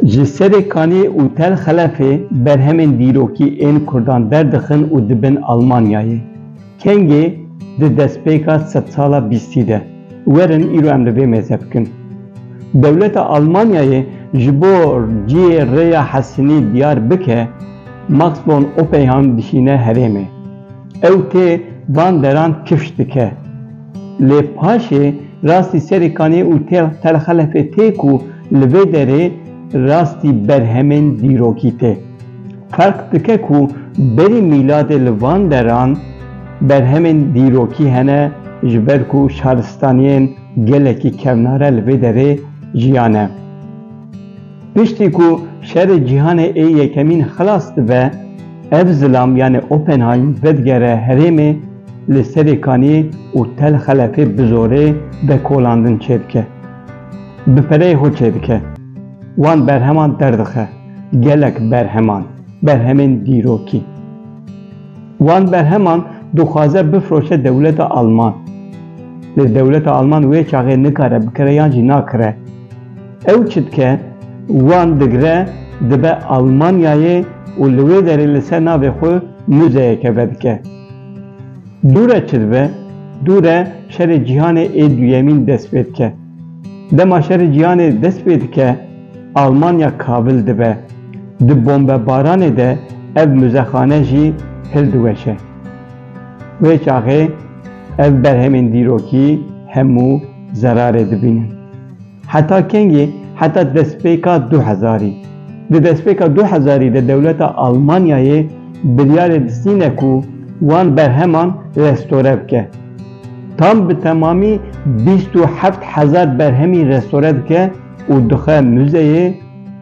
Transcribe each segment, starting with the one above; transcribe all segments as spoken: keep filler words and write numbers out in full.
Ji Serê Kaniyê û Tel Xelefê berhemên dîrokî ên Kurdan derdixin û dibin Almanyayê. Kengê di destpêka sedsala bîstî de. Werin îro em li vê mêze bikin. Dewleta Almanyayê ji bo cihê rêya Hesinî diyar bike, Max von Oppenheim dişîne herêmê. Ew tê van deran kifş dike. Lê paşê rastî Serê Kaniyê û Tel, Tel Xelefê tê ku li vê derê rastî berhemên dîrokî tê. Ferq dike ku berî mîladê li van deran berhemên dîrokî hene, ji ber ku şaristaniyên gelekî kevnare li vê derê jiyane. Piştî ku Şerê Cîhanê ê Yekemîn xilas dibe, ev zilam, yanî Oppenheim, vedigere herêmê, li Serê Kaniyê û Tel Xelefê bi zorê vekolandin çêdike. Bi pereyê xwe çêdike. Wan berheman derdixe. Gelek berheman. Berhemên dîrokî. Wan berheman dixwaze bifroşe dewleta Alman. Lê dewleta Alman wê çaxê nikare bikire yan jî nakire. Ew çi dike? Wan digire, dibe Almanyayê û li wê derê li ser navê xwe muzeyeke vedike. Dûre çi dibe? Dûre Şerê Cîhanê ê Duyemîn dest pê dike. Dema Şerê Cîhanê dest pê dike, Almanya kavil dibe. Di bombebaranê de ev muzexane jî hildiweşe. Wê çaxê ev berhemên dîrokî hemû zerarê dibînin. Heta kengî? Heta destpêka du hezarî. Di destpêka du hezarî de dewleta Almanyayê biryarê distîne ku wan berheman restore bike. Tam bi temamî bîst û heft hezar berhemî restore dike û dixe muzeyê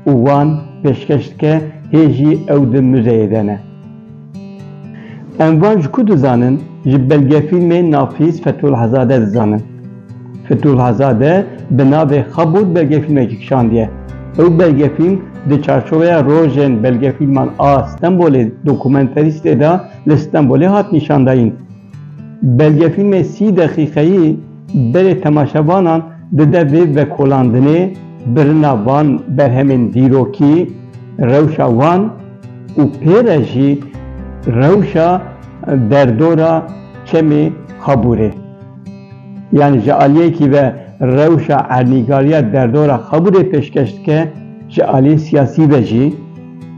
û wan pêşkeş dike, hê jî ew di muzeyê de ne. Em van ji ku dizanin? Ji belgefîlmê Nafîz Fethulhazade dizanin. Fethulhazade bi navê Xabûr belgefîlmekî kişandiye. Ew belgefîlm di çarçoveya Rojên Belgefîlman a Stenbolê dokumenterîstê de li Stenbolê hat nîşandayîn. Belgefîlmê sî deqîqeyî berê temaşevanan dide vê vekolandinê, birina van berhemên dîrokî, rewşa wan û pê re jî rewşa derdora çemê Xabûrê. Yanî ji aliyekî ve rewşa ernîgariya derdora Xabûrê pêşkeş dike, ji aliyê siyasî ve jî,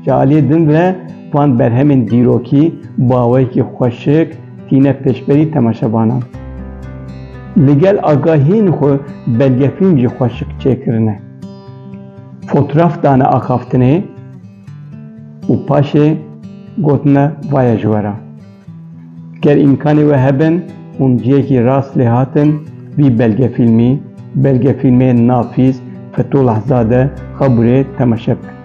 ji aliyê din ve van berhemên dîrokî bi awayekî xweşik tîne pêşberî temaşevanan. Li gel agahiyên xwe belgefîlm jî xweşik çêkirine. Fotraf dane axaftinê û paşê gotine, "Vaya ji we re." Ger îmkanê we hebin hûn cihekî rast lê hatin vî belgefîlmî, belgefîlmê Nafîz Fethulahzade Xabûrê temaşe bikin.